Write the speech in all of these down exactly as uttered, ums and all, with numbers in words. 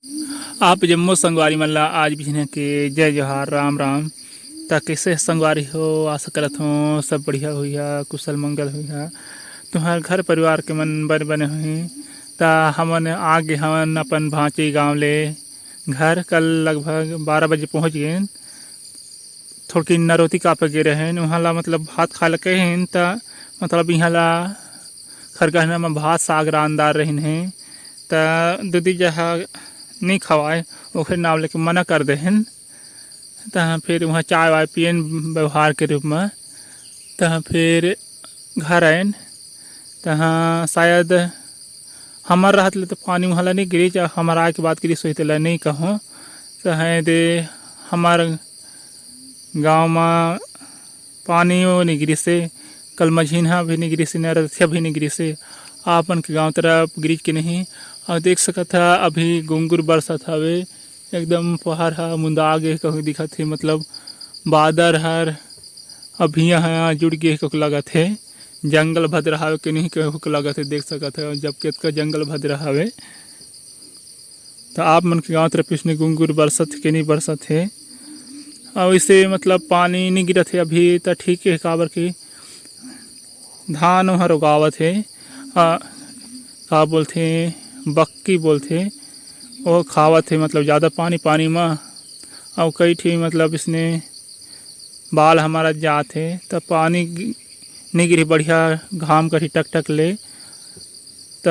आप जम्मो संगवारी मन ला आज बिहनिया के जय जोहार, राम राम। त कइसे संगवारी हो? आशा करत हों सब बढ़िया होइहा, कुशल मंगल होइहा। तुंहर घर परिवार के मन बने बने होही। त हमन आ गे हवन अपन भांची गांव ले घर। कल लगभग बारह बजे पहुंच गेन। थोड़किन नरोती कापे गे रहेन, उहाँ ला मतलब भात खाए ला कहिन, त मतलब इहाँ ला खरगहना म भात साग रांधदार रहिन हे, त दीदी जहाँ नइ खवाए, ओखरे नाम लेके मना कर देहेन। तहाँ फिर उहाँ चाय वाय पियेन व्यवहार के रूप म। तहाँ फिर घर आएन, तहाँ शायद हमर रहत ले तो पानी उहाँ ला नइ गिरिस, हमर आए के बाद गिरिस होही तेला नइ कहूँ। तहाँ दे हमर गाँव म पानी ओ नइ गिरिस हे, कल मझिन्हा भी नइ गिरिस हे, नरथिया भी नइ गिरिस हे। आप मन के गाँव तरफ गिरिस के नहीं? अउ देख सकत ह, अभी गुंगुर बरसत हवे, एकदम पहाड़ ह मुंदा गे कहूँ दिखत हे, मतलब बादर हर अभी यहाँ जुड़ गे कहूँ लगत हे। जंगल भद्र हवे के नहीं कहूँ लगत हे, देख सकत हे, जब केतका जंगल भद्र हवे। त आप मन के गाँव तरफ इसने गुंगुर बरसत हे के नहीं बरसत हे? अउ इसे मतलब पानी नइ गिरत हे अभी, त ठीक हे, काबर कि धान ओहर उगावत हे, अ, का बोलथे, बक्की बोलथे, ओ खावत हे, मतलब ज़्यादा पानी, पानी म। अउ कई ठी मतलब इसने बाल हमर जात हे, त पानी गि-, नइ गिरही, बढ़िया घाम करही टकटक ले, त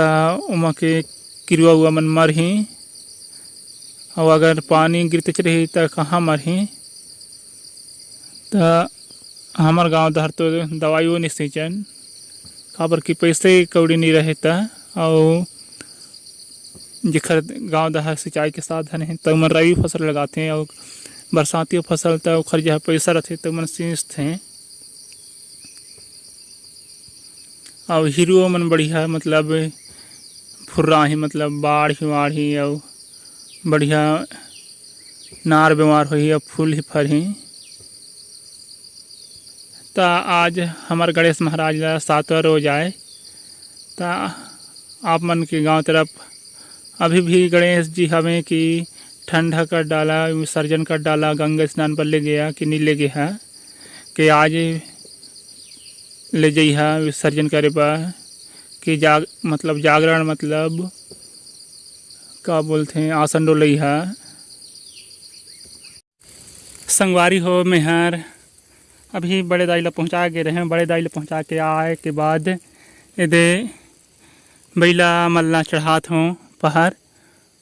ओमा के किरुआ उआ मन मरही। अउ अगर पानी गिरतेच रही, त कहाँ मरही? त हमर गांव डहर तो दवाई ओ नइ सींचन, काबर कि पइसे कौड़ी नइ रहे त। अउ जेखर गांव डहर सिंचाई के साधन हे, त ओमन रबी फसल लगाथे, अउ बरसाती फसल त ओखर जहाँ पइसा रथे, त ओमन सींचथे। अउ हिरुओ मन बढ़िया, मतलब फुर्राही, मतलब बाढ़ही वाढ़ही, अउ बढ़िया नार बेमार होही, अउ फूल ही फरही। त आज हमर गणेश महाराज ला सातवां रोज आय। त आप मन के गांव तरफ अभी भी गणेश जी हवे कि ठंडा कर डाला, विसर्जन कर डाला, गंगा स्नान पर ले गया कि नहीं ले गया, कि आज ले जइहा विसर्जन करे बर, कि जाग-, मतलब जागरण, मतलब का बोलथे, आसन डोलइहा। संगवारी हो, मेहर अभी बड़े दाई ला पहुँचा गे रहें। बड़े दाई ला पहुँचा के आए के बाद एदे बइला मन ला चढ़ात हों पहर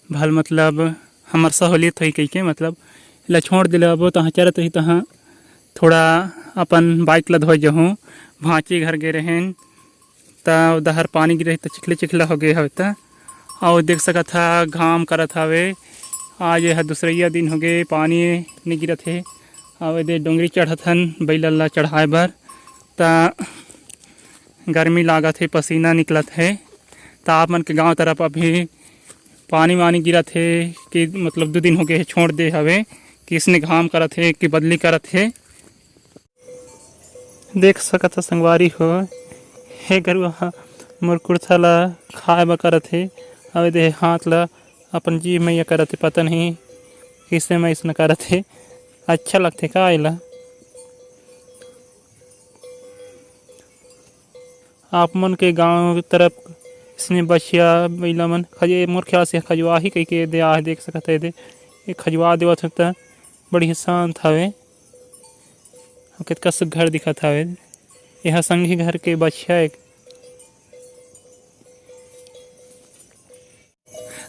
भल, मतलब हमर सहूलियत होही कहिके, मतलब एला छोड़ देले अबो तहाँ चरत रही, तहाँ थोड़ा अपन बाइक ला धोए जहूँ। भांची घर गे रहेन, त उधर पानी गिरे त चिखले चिखला हो गए हवे। त अउ देख सकत ह, घाम करत हवे। आज यह दूसरइया दिन हो गए, पानी नइ गिरत हे। अउ एदे डोंगरी चढ़त हन बइला ला चढ़ाए बर, त गर्मी लागत हे, पसीना निकलत हे। त आप मन के गांव तरफ अभी पानी वानी गिरत हे कि मतलब दू दिन हो गए हे, छोड़ दे हवे कि इसने घाम करत हे कि बदली करत हे। देख सकत ह संगवारी हो, हे गरुआ ह मोर कुर्ता ला खाए बर करत हे, अउ एदे हाथ ला अपन जीभ म ये करत हे, पता नहीं किसे म अइसना करत हे। अच्छा लगथे का एला? आप मन के गांव तरफ इसने बछिया बइला मन खजे-, मोर ख्याल से खजवाही कहिके दे आहे, देख सकत हे एदे, ये खजवा देवत हे त बढ़िया शांत हवे। अउ कतका सुग्घर दिखत हवे। एहा संगी घर के बछिया ए।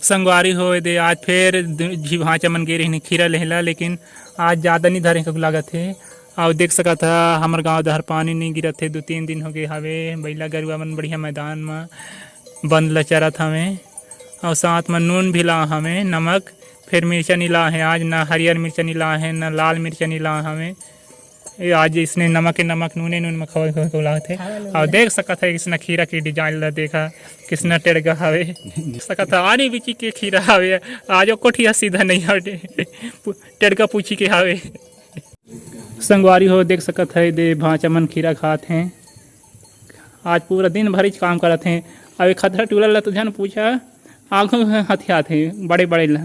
संगवारी हो, एदे आज फेर दु-, झी भांचा मन गे रहिन खीरा लेहे ला, लेकिन आज जादा नइ धरे ककु लागत हे। अउ देख सकत ह, हमर गांव डहर पानी नइ गिरत हे, दू तीन दिन हो गे हवे। बइला गरुआ मन बढ़िया मैदान म बंद ल चरत हवे, अउ साथ म नून भी ला हवे, नमक। फेर मिर्चा नइ ला हे आज, न हरियर मिर्चा नइ ला हे, न लाल मिर्चा नइ ला हवे। ए, आज इसने नमक के नमक, नूने नून म खवा, खवा, खवा लागत हे। हाँ, नून। अउ देख सकत ह, इसने खीरा के design ला देखा, किसना टेड़गा हवे। देख सकत ह, आनी बिची के खीरा हवे, आज ओ कोठिया सीधा नइ हवे, टेड़गा पूछी के हवे। संगवारी हो, देख सकत ह, एदे भांचा मन खीरा खात हे। आज पूरा दिन भरिच काम करत हे। अउ ए खतरा टूरा ला तो झन पूछा, आघू हथियात हे बड़े बड़े ला।